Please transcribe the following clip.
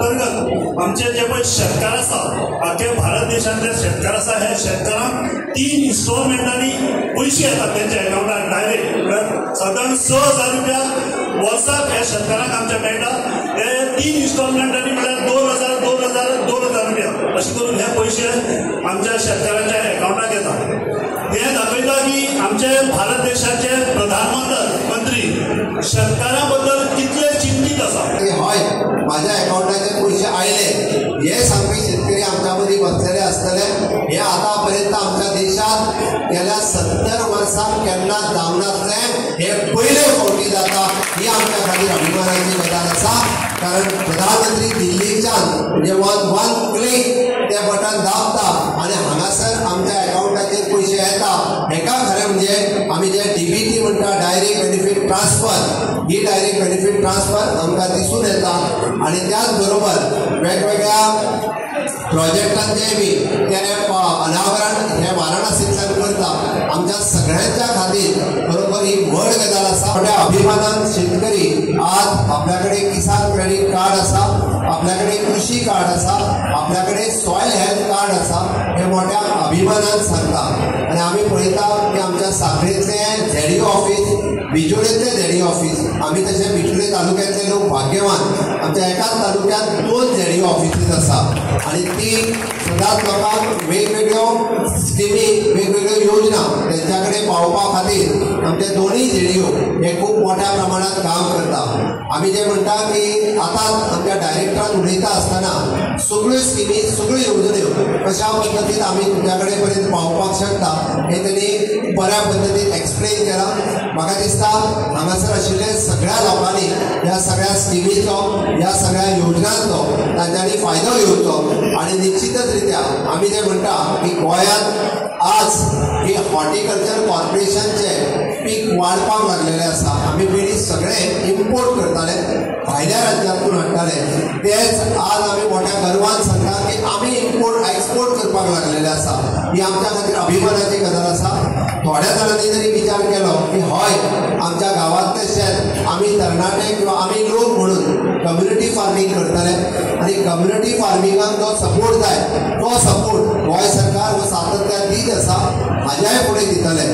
अंतर्गत आमचे जे पळय शेतकार आसा, आख्या भारत देशांतले शेतकार आसा, हे शेतकारांक 3 इन्स्टॉलमेंटांनी पयशे येतात तेंच्या एकावंटार डायरेक्ट. म्हळ्यार सादारण 6,000 रुपया वर्साक ह्या शेतकारांक आमच्या मेळटा. हे 3 इन्स्टॉलमेंटांनी म्हळ्यार 2,000 2,000 2,000 रुपया अशें करून हे पयशे आमच्या शेतकारांच्या एकावंटाक येतात. हें दाखयता की आमचे भारत देशाचे प्रधानमंत्री शेतकारां बद्दल कितले चिंतीत आसा. हय, माझ्या अकाउंटाचेर पयशे आयले हे सांगपी शेतकरी आमच्या मदीं बसलेले आसतले. हे आतापर्यंत आमच्या देशात गेल्या 70 वर्सांक केन्ना जावंक नासलें, हे पयले फावटी जाता. ही आमच्या खातीर अभिमानाची गजाल आसा. कारण प्रधानमंत्री दिल्लीच्यान म्हणजे वन क्लिक ते बटन दाबता आनी हांगासर आमच्या अकाउंटाचेर पयशे येता. हेका खरें म्हणजे आमी जे DBT म्हणटा, डायरेक्ट बेनिफीट ट्रान्सफर, ही डायरेक्ट बेनिफीट ट्रान्सफर आमकां दिसून येता. आनी त्याच बरोबर वेगवेगळ्या प्रोजेक्टांचें बी ते अनावरण हें वाराणसींतल्यान करता. आमच्या सगळ्यांच्या खातीर बरोबर ही व्हड गजाल आसा. मोठ्या अभिमानान शेतकरी आज आपल्या कडेन किसान क्रेडीट कार्ड आसा, आपल्या कडेन कृषी कार्ड आसा, आपल्या कडेन सॉयल हेल्थ कार्ड आसा, हे मोठ्या अभिमानान सांगता. आनी आमी पळयता की आमच्या साखळेंतलें झेडीओ ऑफीस, बिचोलेंतलें झेडीओ ऑफीस, आमी तशें बिचोले तालुक्यांतले लोक भाग्यवान, आमच्या एकाच तालुक्यांत 2 झेडीओ ऑफिसीस आसा आनी ती सदांच लोकांक वेगवेगळ्यो स्किमी, वेगवेगळ्यो योजना तेंच्या कडेन पावोवपा खातीर आमचे दोनूय झेडीओ हे खूब मोठ्या प्रमाणात काम करता. आमी जे म्हणटा की आतां आमच्या डायरेक्टरान उलयता आसतना सगळ्यो स्किमी, सगळ्यो येवजण्यो कशा पद्दतीन आमी तुमच्या कडेन पर्यंत पावोवपाक शकता हे तेणी बऱ्या पद्दतीन एक्सप्लेन केलां. म्हाका दिसता हांगासर आशिल्ले सगळ्या लोकांनी ह्या सगळ्या स्किमीचो, ह्या सगळ्या योजनांचो तांच्यांनी फायदो घेवचो. आनी निश्चितच रित्या आमी जे म्हणटा की गोंयांत आज ही हॉर्टिकल्चर कॉर्पोरेशनचे पीक वाडपाक लागलेलें आसा. आमी पयलीं सगळें इम्पोर्ट करताले, भायल्या राज्यांतून हाडटाले, तेच आज आमी मोठ्या गर्वान सांगता की आमी इम्पोर्ट एक्सपोर्ट करपाक लागलेले आसा. ही आमच्या खातीर अभिमानाची गजाल आसा. थोड्या जाणांनी जरी विचार केलो की हय, आमच्या गांवांतलें शेत आमी तरणाटे किंवा आमी लोक म्हणून कम्युनिटी फार्मींग करतले आनी कम्युनिटी फार्मिंगाक जो सपोर्ट जाय तो सपोर्ट गोंय सरकार हो सातत्यान दीत आसा, हाज्याय फुडें दितले.